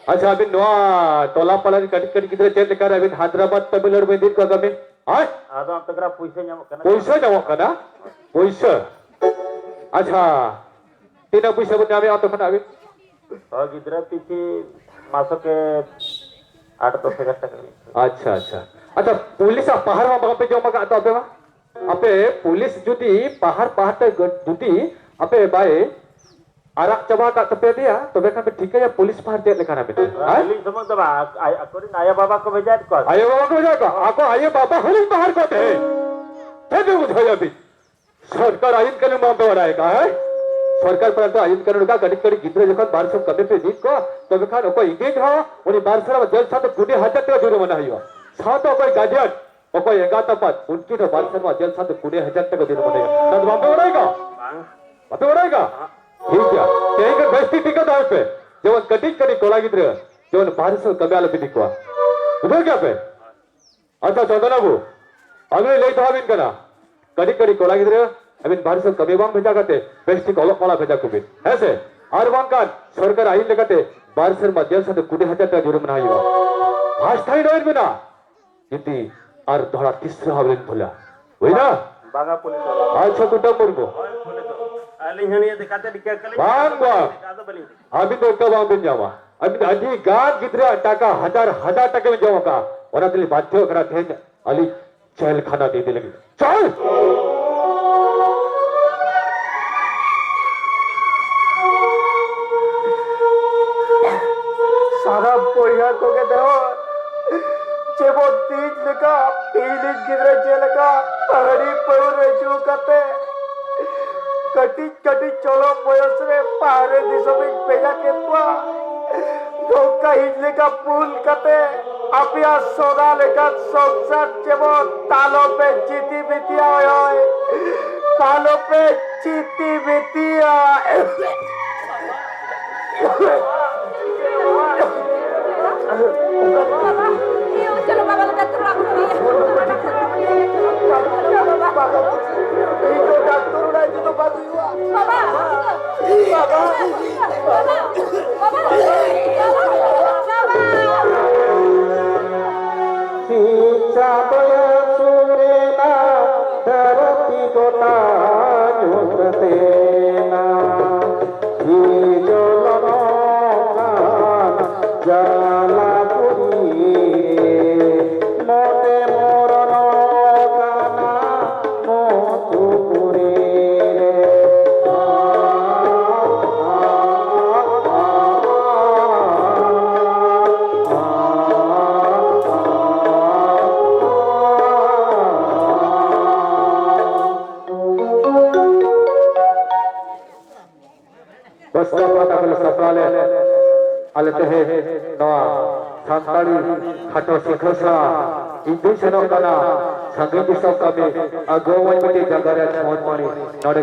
ᱟᱪᱪᱷᱟ, ᱟᱹᱵᱤᱱ ᱱᱚᱣᱟ ᱴᱚᱞᱟ ᱯᱟᱲᱟ ᱨᱮᱱ ᱠᱟᱹᱴᱤᱡ ᱠᱟᱹᱴᱤᱡ ᱜᱤᱫᱽᱨᱟᱹ ᱪᱮᱫ ᱞᱮᱠᱟ ᱨᱮ ᱟᱹᱵᱤᱱ ᱦᱟᱭᱫᱨᱟᱵᱟᱫ ᱛᱟᱢᱤᱞᱱᱟᱲᱩ ᱵᱤᱱ ᱤᱫᱤᱭᱮᱫ ᱠᱚᱣᱟ ᱠᱟᱹᱢᱤ? ᱦᱮᱸ? ᱟᱫᱚ ᱚᱱᱛᱮ ᱠᱷᱚᱱᱟᱜ ᱯᱩᱭᱥᱟᱹ ᱧᱟᱢᱚᱜ ᱠᱟᱱᱟ᱾ ᱯᱩᱭᱥᱟᱹ ᱧᱟᱢᱚᱜ ᱠᱟᱱᱟ? ᱯᱩᱭᱥᱟᱹ? ᱟᱪᱪᱷᱟ, ᱛᱤᱱᱟᱹᱜ ᱯᱩᱭᱥᱟᱹ ᱵᱚᱱ ᱧᱟᱢᱮᱫᱼᱟ ᱚᱱᱛᱮ ᱠᱷᱚᱱᱟᱜ ᱟᱹᱵᱤᱱ? ᱦᱳᱭ, ᱜᱤᱫᱽᱨᱟᱹ ᱯᱤᱪᱷᱤ ᱢᱟᱥᱚᱠᱮ ᱟᱴ ᱫᱚᱥ ᱦᱟᱡᱟᱨ ᱴᱟᱠᱟ ᱞᱤᱧ ᱟᱹᱠᱷᱨᱤᱧ᱾ ᱟᱪᱪᱷᱟ, ᱟᱪᱪᱷᱟ᱾ ᱟᱪᱪᱷᱟ, ᱯᱩᱞᱤᱥᱟᱜ ᱯᱟᱦᱟᱨ ᱢᱟ ᱵᱟᱯᱮ ᱡᱚᱢ ᱟᱠᱟᱫ ᱫᱚ ᱟᱯᱮ ᱢᱟ? ᱟᱯᱮ ᱯᱩᱞᱤᱥ ᱡᱩᱫᱤ ᱯᱟᱦᱟᱨ ᱯᱟᱦᱟᱨ ᱛᱮ ᱜᱟᱹ-, ᱡᱩᱫᱤ ᱟᱯᱮ ᱵᱟᱭ ᱟᱨᱟᱜ ᱪᱟᱵᱟ ᱟᱠᱟᱫ ᱛᱟᱯᱮᱭᱟ ᱫᱮᱭᱟ, ᱛᱚᱵᱮ ᱠᱷᱟᱱ ᱯᱮ ᱴᱷᱤᱠᱟᱹᱭᱟ ᱯᱩᱞᱤᱥ ᱯᱟᱦᱟᱨ ᱪᱮᱫ ᱞᱮᱠᱟᱱᱟ ᱢᱮᱱᱛᱮ᱾ ᱦᱮᱸ? ᱟᱹᱞᱤᱧ ᱥᱩᱢᱩᱝ ᱫᱚ ᱵᱟᱝ, ᱟᱡ, ᱟᱠᱚᱨᱮᱱ ᱟᱭᱳ ᱵᱟᱵᱟ ᱠᱚ ᱵᱷᱮᱡᱟᱭᱮᱫ ᱠᱚᱣᱟ᱾ ᱟᱭᱳ ᱵᱟᱵᱟ ᱠᱚ ᱵᱷᱮᱡᱟᱭᱮᱫ ᱠᱚᱣᱟ? ᱟᱠᱚ ᱟᱭᱳ ᱵᱟᱵᱟ ᱦᱚᱸᱞᱤᱧ ᱯᱟᱦᱟᱨ ᱠᱚᱣᱟ ᱛᱮᱦᱮᱧ᱾ ᱪᱮᱫ ᱵᱤᱱ ᱵᱩᱡᱷᱟᱹᱣᱮᱫᱼᱟ ᱵᱤᱱ? ᱥᱚᱨᱠᱟᱨ ᱟᱭᱤᱱ ᱠᱟᱹᱱᱩᱱ ᱵᱟᱝ ᱯᱮ ᱵᱟᱲᱟᱭ ᱟᱠᱟᱫᱼᱟ, ᱦᱮᱸ? ᱥᱚᱨᱠᱟᱨ ᱯᱟᱦᱴᱟ ᱟᱭᱤᱱ ᱠᱟᱹᱱᱩᱱ ᱠᱟᱜ, ᱠᱟᱹᱴᱤᱡ ᱠᱟᱹᱴᱤᱡ ᱜᱤᱫᱽᱨᱟᱹ ᱡᱚᱠᱷᱚᱱ ᱵᱟᱨ ᱥᱮᱫ ᱠᱟᱹᱢᱤ ᱯᱮ ᱤᱫᱤᱭᱮᱫ ᱠᱚᱣᱟ, ᱛᱚᱵᱮ ᱠᱷᱟᱱ ᱚᱠᱚᱭ ᱤᱫᱤᱭᱮᱫ ᱦᱚᱸ ᱩᱱᱤ ᱵᱟᱨ ᱥᱮᱨᱢᱟ ᱡᱮᱞ ᱥᱟᱶᱛᱮ ᱠᱩᱲᱤ ᱦᱟᱡᱟᱨ ᱴᱟᱠᱟ ᱡᱩᱨᱤᱢᱟᱱᱟ ᱦᱩᱭᱩᱜᱼᱟ᱾ ᱥᱟᱶᱛᱮ ᱚᱠᱚᱭ ᱜᱟᱨᱡᱤᱭᱟᱱ, ᱚᱠᱚᱭ ᱮᱸᱜᱟᱛ ᱟᱯᱟᱛ, ᱩᱱᱠᱤᱱ ᱦᱚᱸ ᱵᱟᱨ ᱥᱮᱨᱢᱟ ᱡᱮᱞ ᱥᱟᱶᱛᱮ ᱠᱩᱲᱤ ᱦᱟᱡᱟᱨ ᱴᱟᱠᱟ ᱡᱩᱨᱤᱢᱟᱱᱟ ᱦᱩᱭᱩᱜᱼᱟ᱾ ᱱᱚᱣᱟ ᱫᱚ ᱵᱟᱝ ᱯᱮ ᱵᱟᱲᱟᱭ ᱟᱠᱟᱫᱼᱟ? ᱵᱟᱝ᱾ ᱵᱟᱯᱮ ᱵᱟᱲᱟᱭ ᱟᱠᱟᱫᱼᱟ? ᱴᱷᱤᱠ ᱜᱮᱭᱟ, ᱛᱮᱦᱮᱧ ᱠᱷᱚᱱ ᱵᱮᱥ ᱴᱷᱤᱠ ᱴᱷᱤᱠᱟᱹ ᱫᱚᱦᱚᱭ ᱯᱮ, ᱡᱮᱢᱚᱱ ᱠᱟᱹᱴᱤᱡ ᱠᱟᱹᱴᱤᱡ ᱠᱚᱲᱟ ᱜᱤᱫᱽᱨᱟᱹ ᱡᱮᱢᱚᱱ ᱵᱟᱦᱨᱮ ᱥᱮᱫ ᱠᱟᱹᱢᱤ ᱟᱞᱚ ᱯᱮ ᱤᱫᱤ ᱠᱚᱣᱟ᱾ ᱵᱩᱡᱷᱟᱹᱣ ᱠᱮᱫᱟ ᱯᱮ? ᱟᱪᱪᱷᱟ, ᱪᱚᱱᱫᱚᱱ ᱵᱟᱹᱵᱩ, ᱟᱹᱞᱤᱧ ᱞᱟᱹᱭ ᱫᱚᱦᱚ ᱟᱵᱤᱱ ᱠᱟᱱᱟ, ᱠᱟᱹᱴᱤᱡ ᱠᱟᱹᱴᱤᱡ ᱠᱚᱲᱟ ᱜᱤᱫᱽᱨᱟᱹ ᱟᱹᱵᱤᱱ ᱵᱟᱦᱨᱮ ᱥᱮᱫ ᱠᱟᱹᱢᱤ ᱵᱟᱝ ᱵᱷᱮᱡᱟ ᱠᱟᱛᱮ ᱵᱮᱥ ᱴᱷᱤᱠ ᱚᱞᱚᱜ ᱯᱟᱲᱦᱟᱜ ᱵᱷᱮᱡᱟ ᱠᱚᱵᱤᱱ, ᱦᱮᱸ ᱥᱮ? ᱟᱨ ᱵᱟᱝᱠᱷᱟᱱ ᱥᱚᱨᱠᱟᱨ ᱟᱭᱤᱱ ᱞᱮᱠᱟᱛᱮ ᱵᱟᱨ ᱥᱮᱨᱢᱟ ᱡᱮᱞ ᱥᱟᱶᱛᱮ ᱠᱩᱲᱤ ᱦᱟᱡᱟᱨ ᱴᱟᱠᱟ ᱡᱩᱨᱤᱢᱟᱱᱟ ᱦᱩᱭᱩᱜᱼᱟ᱾ ᱯᱷᱟᱥᱴ ᱴᱟᱭᱤᱢ ᱦᱩᱭ ᱵᱮᱱᱟ, ᱡᱩᱫᱤ ᱟᱨ ᱫᱚᱦᱲᱟ ᱛᱤᱥ ᱨᱮᱦᱚᱸ ᱵᱟᱵᱮᱱ ᱵᱷᱩᱞᱟ᱾ ᱦᱩᱭᱱᱟ? ᱵᱟᱝᱟ ᱯᱩᱞᱤᱥ ᱵᱟᱵᱩ᱾ ᱟᱪᱪᱷᱟ, ᱠᱩᱴᱟᱹᱢ ᱢᱩᱨᱢᱩ᱾ ᱦᱳᱭ, ᱯᱩᱞᱤᱥ ᱵᱟᱵᱩ᱾ ᱟᱹᱞᱤᱧ ᱦᱚᱸ ᱱᱤᱭᱟᱹ ᱫᱮᱠᱷᱟᱛᱮ ᱨᱤᱠᱟᱹ ᱠᱟᱹᱞᱤᱧ ᱵᱟᱝ, ᱵᱟᱝ᱾ ᱟᱫᱚ ᱵᱟᱹᱞᱤᱧ ᱟᱹᱵᱤᱱ ᱫᱚ ᱚᱱᱠᱟ ᱵᱟᱝ ᱵᱤᱱ ᱧᱟᱢᱟ᱾ ᱟᱹᱵᱤᱱ ᱫᱚ ᱟᱹᱰᱤ ᱜᱟᱱ ᱜᱤᱫᱽᱨᱟᱹ ᱴᱟᱠᱟ ᱦᱟᱡᱟᱨ ᱦᱟᱡᱟᱨ ᱴᱟᱠᱟ ᱵᱤᱱ ᱡᱚᱢ ᱟᱠᱟᱫᱼᱟ᱾ ᱚᱱᱟ ᱛᱮᱞᱤᱧ ᱵᱟᱫᱽᱫᱷᱚ ᱠᱟᱱᱟ ᱛᱮᱦᱮᱧ ᱟᱹᱞᱤᱧ ᱡᱮᱞ ᱠᱷᱟᱱᱟ ᱤᱫᱤ ᱞᱟᱹᱜᱤᱫ᱾ ᱪᱚᱞ! ᱥᱟᱱᱟᱢ ᱵᱚᱭᱦᱟ ᱠᱚᱜᱮ ᱫᱚ ᱡᱮᱢᱚᱱ ᱛᱤᱦᱤᱧ ᱞᱮᱠᱟ, ᱛᱤᱦᱤᱧ ᱜᱤᱫᱽᱨᱟᱹ ᱪᱮᱫ ᱞᱮᱠᱟ ᱦᱟᱺᱰᱤ ᱯᱟᱹᱣᱨᱟᱹ ᱧᱩ ᱠᱟᱛᱮ ᱠᱟᱹᱴᱤᱡ ᱠᱟᱹᱴᱤᱡ ᱪᱚᱞᱚ ᱵᱚᱭᱚᱥ ᱨᱮ ᱵᱟᱦᱨᱮ ᱫᱤᱥᱚᱢᱤᱧ ᱵᱷᱮᱡᱟ ᱠᱮᱫ ᱠᱚᱣᱟ᱾ ᱱᱚᱝᱠᱟ ᱤᱧ ᱞᱮᱠᱟ ᱵᱷᱩᱞ ᱠᱟᱛᱮ ᱟᱯᱮᱭᱟᱜ ᱥᱚᱫᱟ ᱞᱮᱠᱟᱱ ᱥᱚᱝᱥᱟᱨ ᱡᱮᱢᱚᱱ ᱛᱟᱞᱚ ᱯᱮ ᱪᱤᱛᱤ ᱵᱤᱛᱤᱭᱟ, ᱦᱳᱭ, ᱦᱳᱭ᱾ ᱛᱟᱞᱚ ᱯᱮ ᱪᱤᱛᱤ ᱵᱤᱛᱤᱭᱟ᱾ ᱵᱟᱵᱟ, ᱤᱧ ᱫᱚ ᱰᱟᱠᱛᱚᱨ ᱚᱲᱟᱜ ᱤᱫᱤ ᱫᱚ ᱵᱟᱝ ᱦᱩᱭᱩᱜᱼᱟ᱾ ᱵᱟᱵᱟ, ᱵᱟᱵᱟ, ᱵᱟᱵᱟ, ᱵᱟᱵᱟ᱾ ᱪᱟᱸᱫᱚᱭᱟ ᱥᱩᱨᱮᱱᱟ ᱫᱷᱟᱹᱨᱛᱤ ᱜᱚᱴᱟ ᱧᱩᱛ ᱛᱮᱱᱟ᱾ ᱡᱤᱣᱤ ᱡᱚᱞᱚᱱᱚᱜ ᱠᱷᱟᱱ ᱡᱟᱞᱟ ᱯᱩᱨᱤ ᱵᱟᱥᱠᱟ ᱯᱟᱦᱴᱟ ᱠᱷᱚᱱ ᱞᱮ ᱥᱟᱯᱲᱟᱣ ᱞᱮᱫ ᱟᱞᱮ ᱛᱮᱦᱮᱧ ᱱᱚᱣᱟ ᱥᱟᱱᱛᱟᱲᱤ ᱠᱷᱟᱴᱚ ᱥᱤᱠᱷᱟᱹᱣ ᱥᱮᱬᱟ ᱤᱧ ᱫᱩᱧ ᱥᱮᱱᱚᱜ ᱠᱟᱱᱟ ᱥᱟᱺᱜᱤᱧ ᱫᱤᱥᱚᱢ ᱠᱟᱹᱢᱤ ᱟᱹᱜᱩᱣᱟᱹᱧ ᱢᱤᱫᱴᱤᱡ ᱡᱟᱭᱜᱟ ᱨᱮ ᱥᱚᱢᱚᱱ ᱢᱟᱹᱱᱤ ᱱᱚᱰᱮ